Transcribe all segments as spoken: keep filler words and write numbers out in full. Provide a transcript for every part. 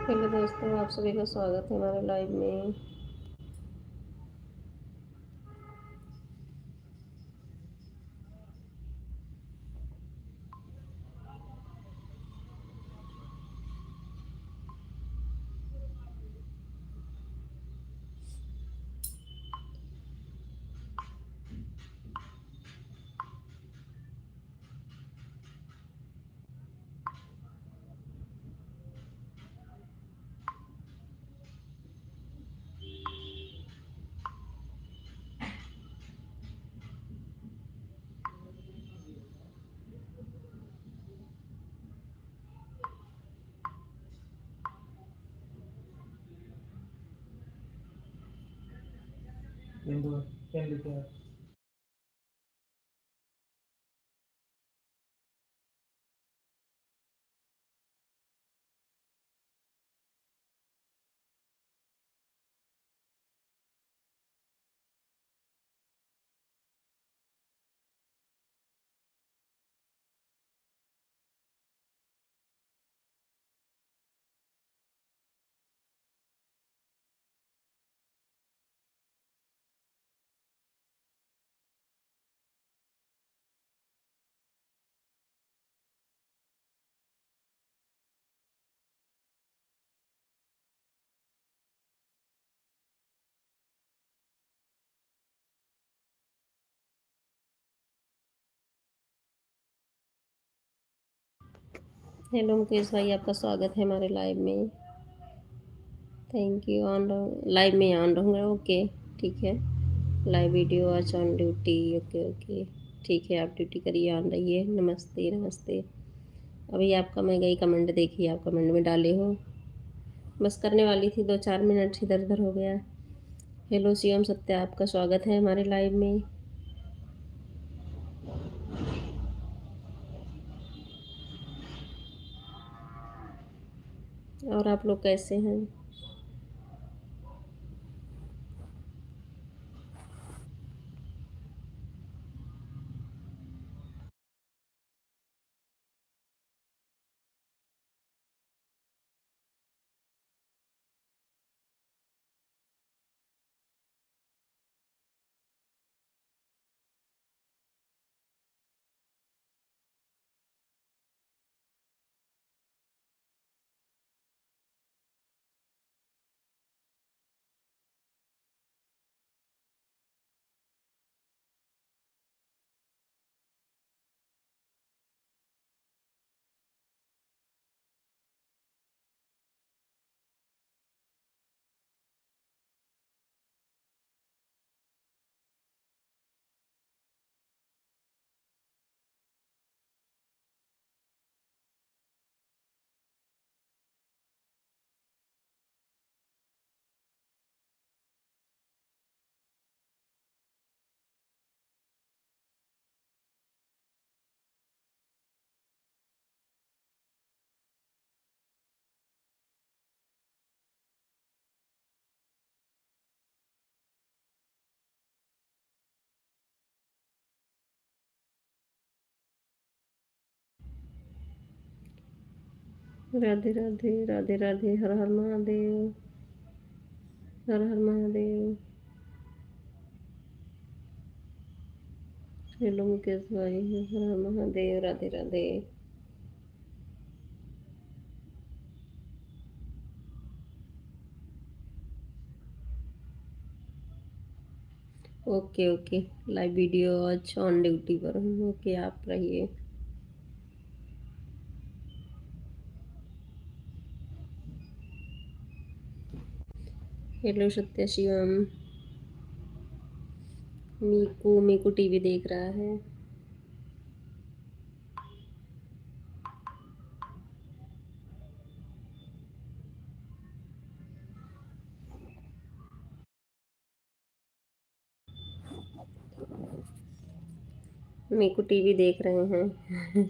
हेलो दोस्तों, आप सभी का स्वागत है हमारे लाइव में। हेलो मुकेश भाई, आपका स्वागत है हमारे लाइव में। Thank you. ऑन रहूँ, लाइव में ऑन रहूँगा। ओके, ठीक है। Live video watch on duty। Okay, okay, ठीक है, आप ड्यूटी करिए, ऑन रहिए। नमस्ते, नमस्ते। अभी आपका मैं गई कमेंट देखी, आप कमेंट में डाले हो। बस करने वाली थी, दो चार मिनट इधर उधर हो गया। हेलो शिवम सत्या, आपका स्वागत है हमारे लाइव में। और आप लोग कैसे हैं? राधे राधे, राधे राधे, हर हर महादेव, हर हर महादेव। हेलो मुकेश भाई, Har Har Mahadev, Radhe Radhe. Okay, okay, live video आज ऑन ड्यूटी पर हूँ। ओके, आप रहिए। हेलो सत्या शिवम, मीकू, मीकू टीवी देख रहा है। मीकू टीवी देख रहे हैं।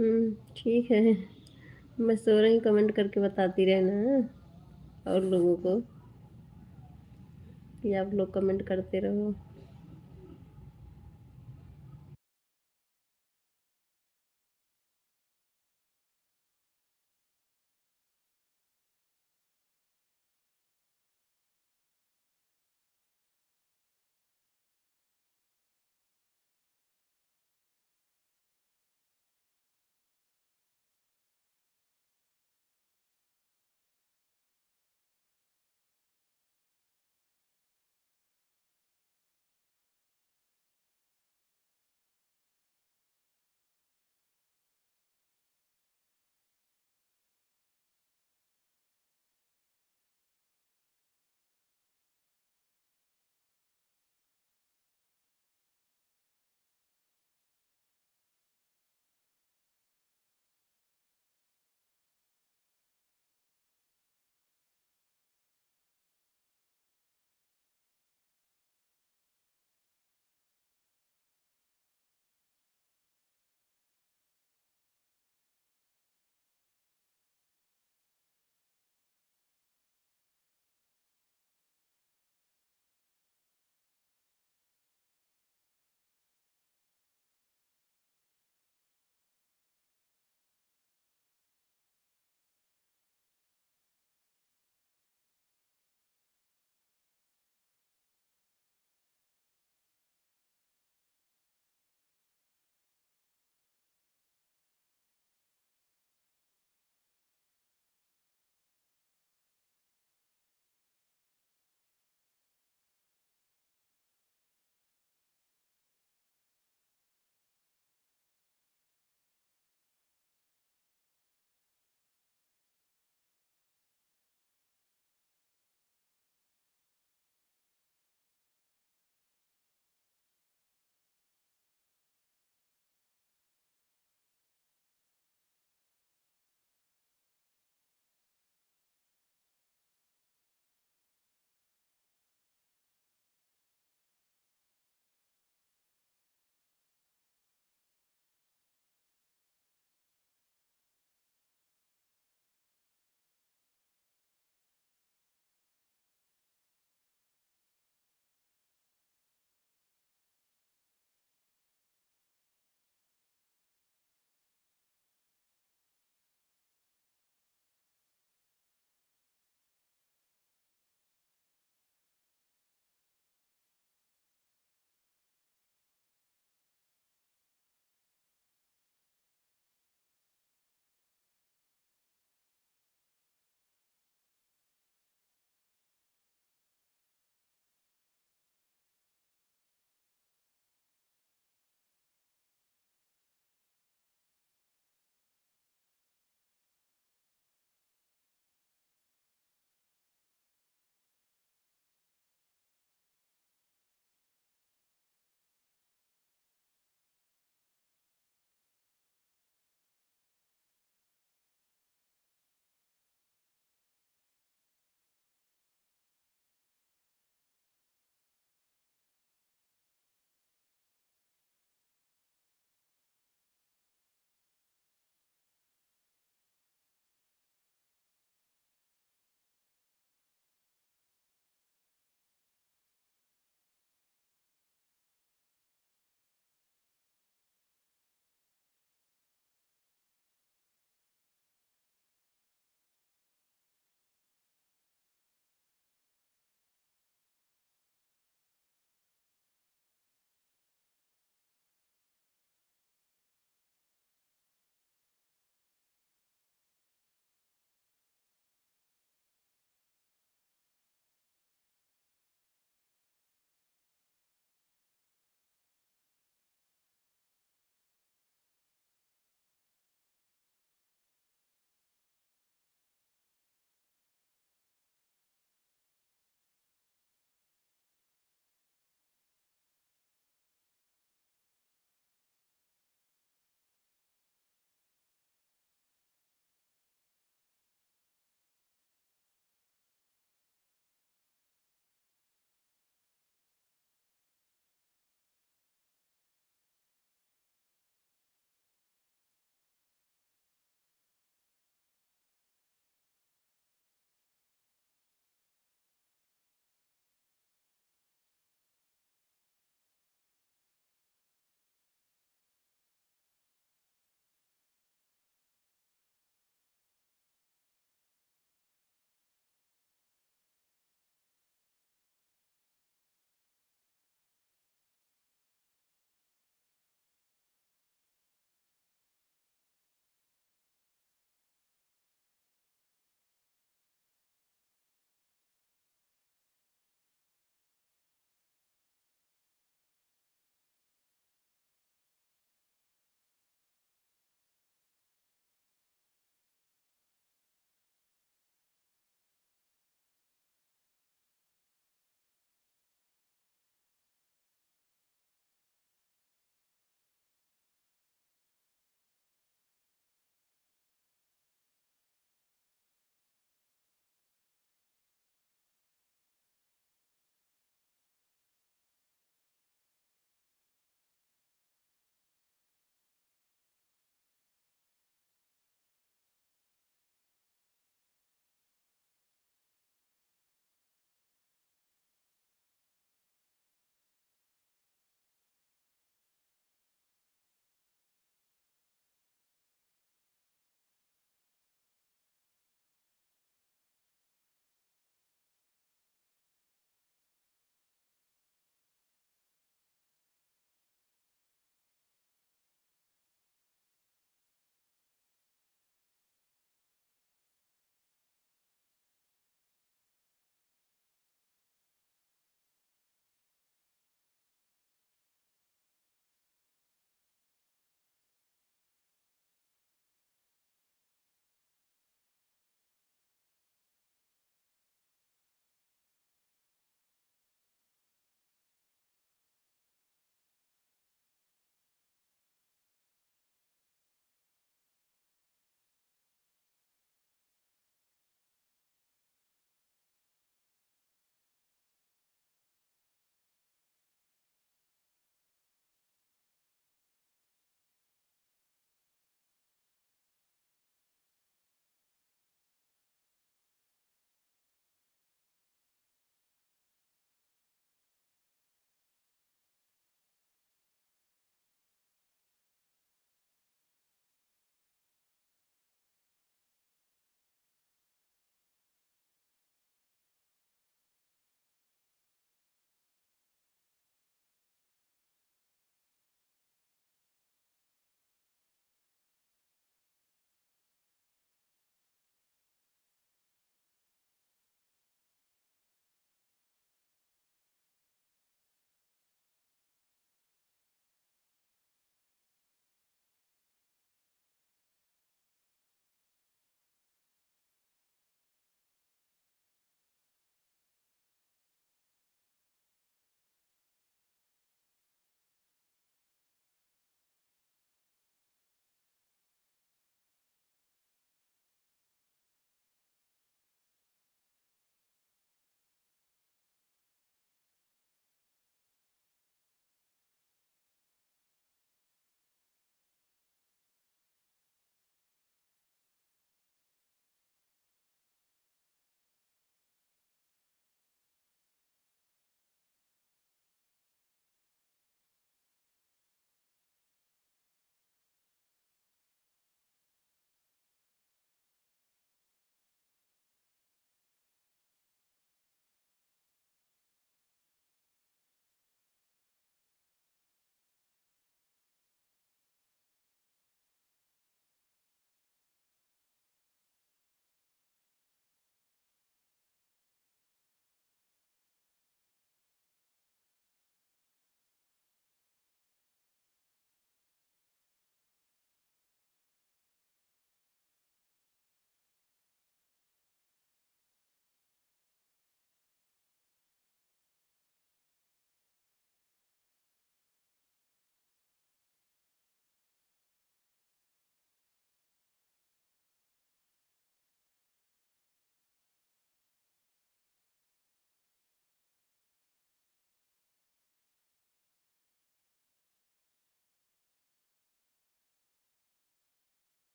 हम्म, ठीक है। मैं सो रही हूँ, comment करके बताती रहना, हाँ? और लोगों को कि आप लोग comment करते रहो।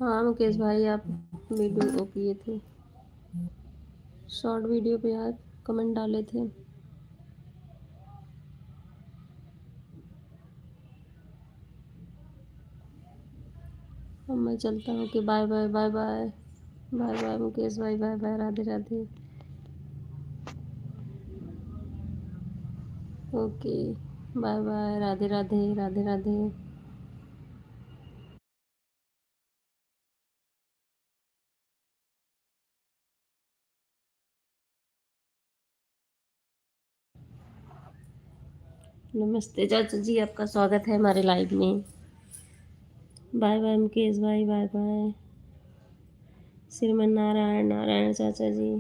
हाँ मुकेश भाई, आप वीडियो वो किए थे, शॉर्ट वीडियो पे आप कमेंट डाले थे। अब मैं चलता हूँ कि bye bye, bye bye, bye bye Mukesh भाई, bye bye, Radhe Radhe. Okay, bye bye, Radhe Radhe, Radhe Radhe. नमस्ते चाचा जी, आपका स्वागत है हमारे लाइव में। बाय बाय मुकेश भाई, बाय बाय। श्रीमन नारायण, नारायण चाचा जी।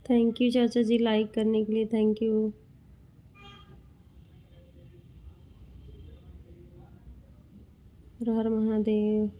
थैंक यू चाचा जी, लाइक करने के लिए थैंक यू। हर हर महादेव।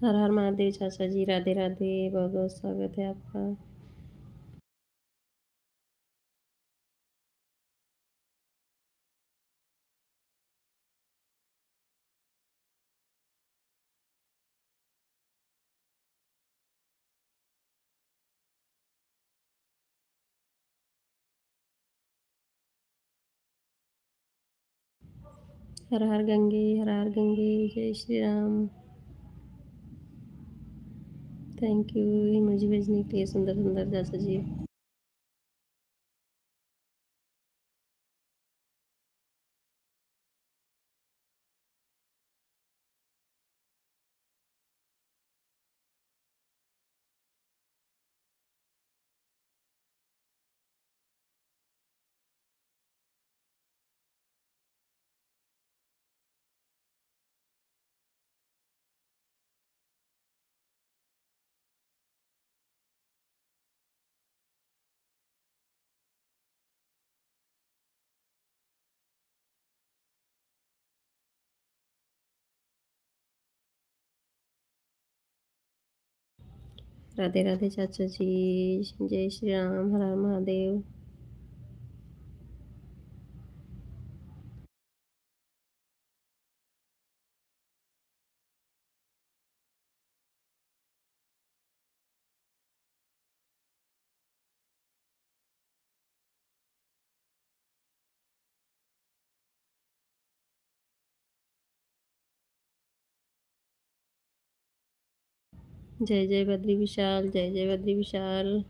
हर हर महादेव चाचा जी, राधे राधे, बहुत बहुत स्वागत है आपका। हर हर गंगे, हर हर गंगे, जय श्री राम। थैंक यू इमोजी भेजने के लिए सुंदर सुंदर चाचा जी। राधे राधे चाचा जी, जय श्री राम, हर हर महादेव। जय जय बद्री विशाल, जय जय Badri Vishal.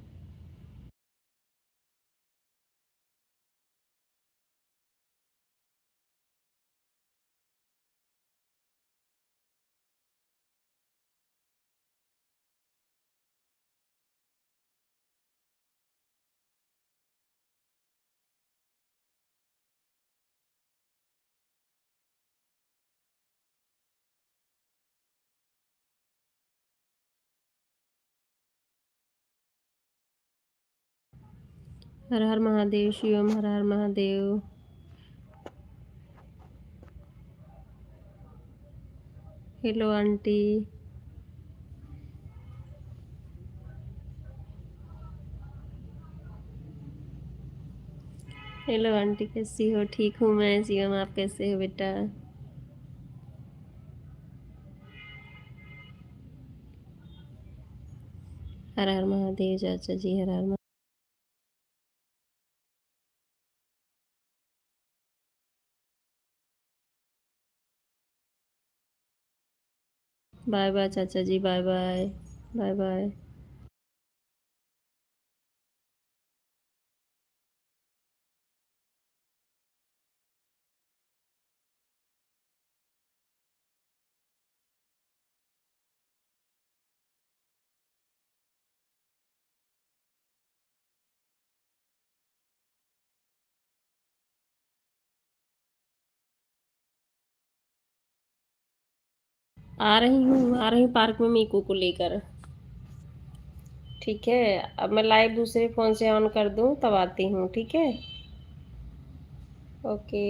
Har Har Mahadev Shivam, Har Har Mahadev. Hello aunty. Hello aunty, कैसी हो? ठीक हूँ मैं शिवम, आप कैसे हो बेटा? हर हर महादेव चाचा जी, हर हर महा- बाय बाय चाचा जी, बाय बाय, बाय बाय। आ रही हूँ, आ रही हूँ पार्क में मीकू को लेकर। ठीक है, अब मैं लाइव दूसरे फ़ोन से ऑन कर दूँ, तब आती हूँ, ठीक है? ओके।